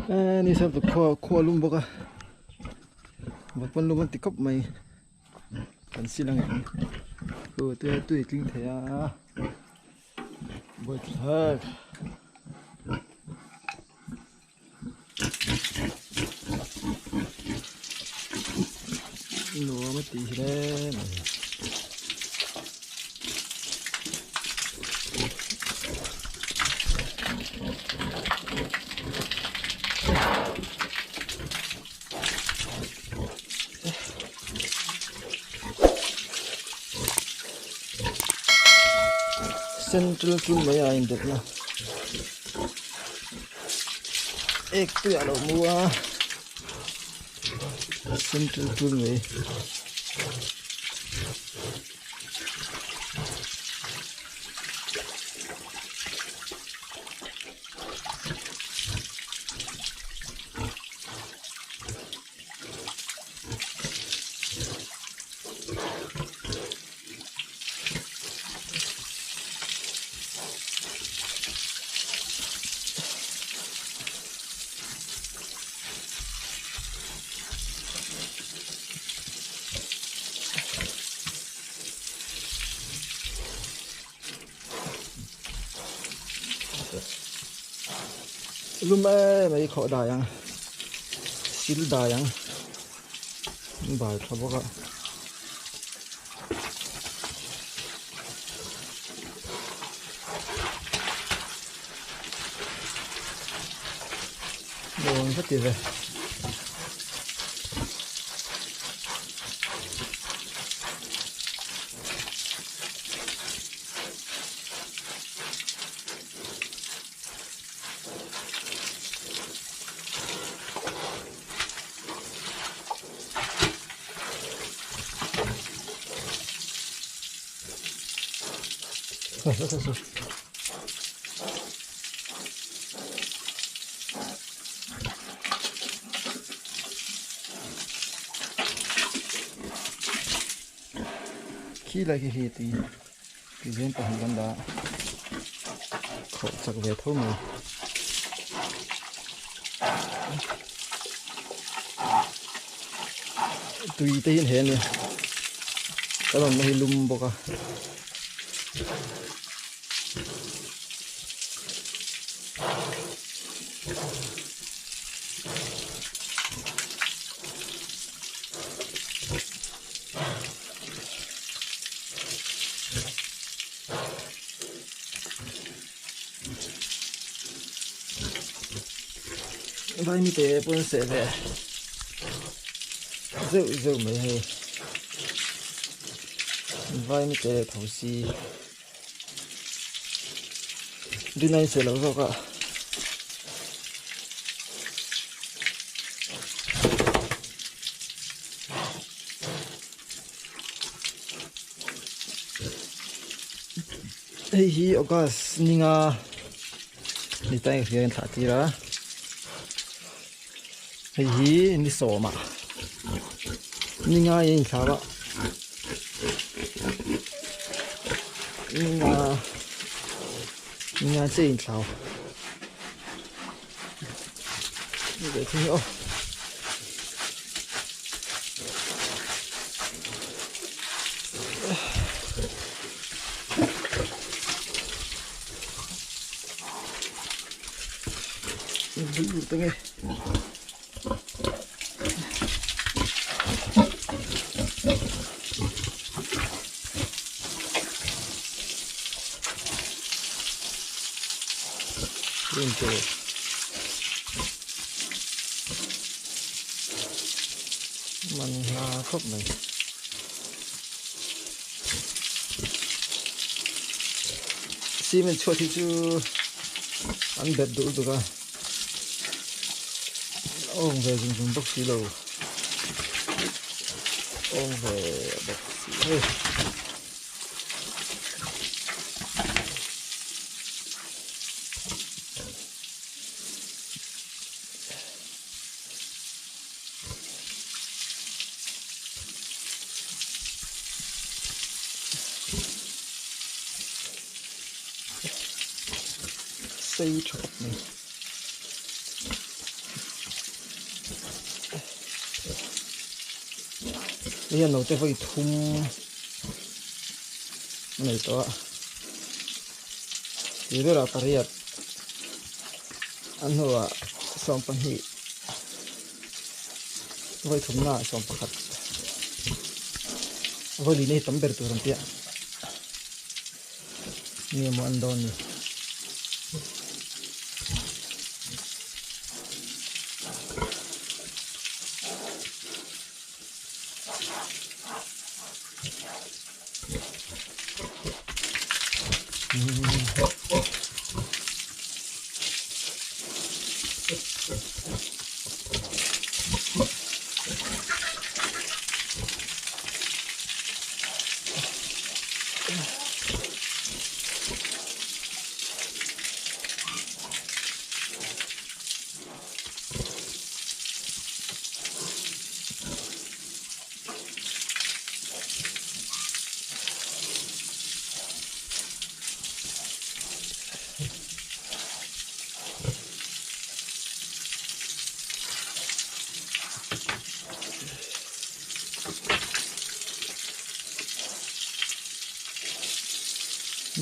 Eh ni sap khua khua lum bawk a vawt pawn lum an ti khawp mai kan sil ang em chu te tui tling thei a buaithlak nuam a tih hle mai. Central chu mai a inbelhna ek tuiah a lo mu a central chu mai. Lum em mai khawh dai ang sil dai ang bai tha bawk a. Nuam va ti ve. Khi lai khi hi tui tui zem pahnih kan dah a khawh chak ve tho mai. Tui te hian he ania kan awmna hi lum bawk a. Vaimite pawn seh ve zeuh zeuh mai hei vaimite tho si dinai seh loh zawk a. Hei hi August ninga ni ta eng hria in thlah tir a hei hi ni sawm ah ninga in thlah a ninga ninga che in thlau Man hla khawp mai. Cement chhuat hi chu an bet duh lutuk a awng ve zung zung bawk si lo awng ve bawk si hei. Sei tha khawp mai. Hei hian naute vawi thum a nei tawh a tih berah pariat a hnuah 12 vawi thumna ah 11 vawi lihna hi tam ber tur an tia nge maw an dawn ni.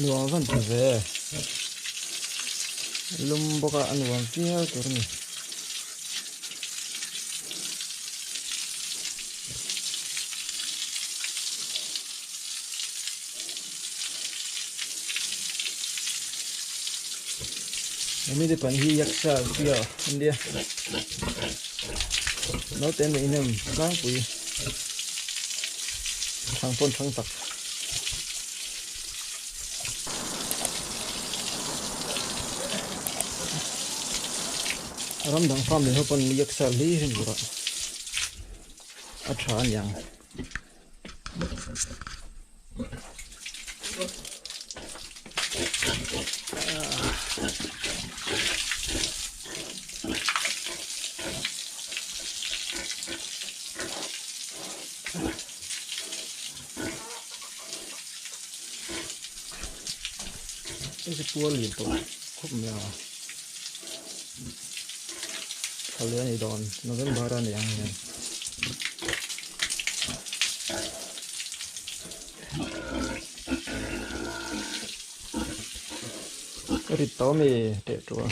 Nuam van ti ve lum bawk a a nuam viau tur a ni. Hemi te pahnih hi yaksha an tia an nia naute an neih hnem tlangpui thang pawn thang tak. Ram dang farm leh ho pawn yaksha hlir hi an vawrh a a tha a niang. Hei chu pual lian tawh khawp mai a thla leh a ni dawn November a ni ang hian. Ka rit tawh ami teh ṭuah.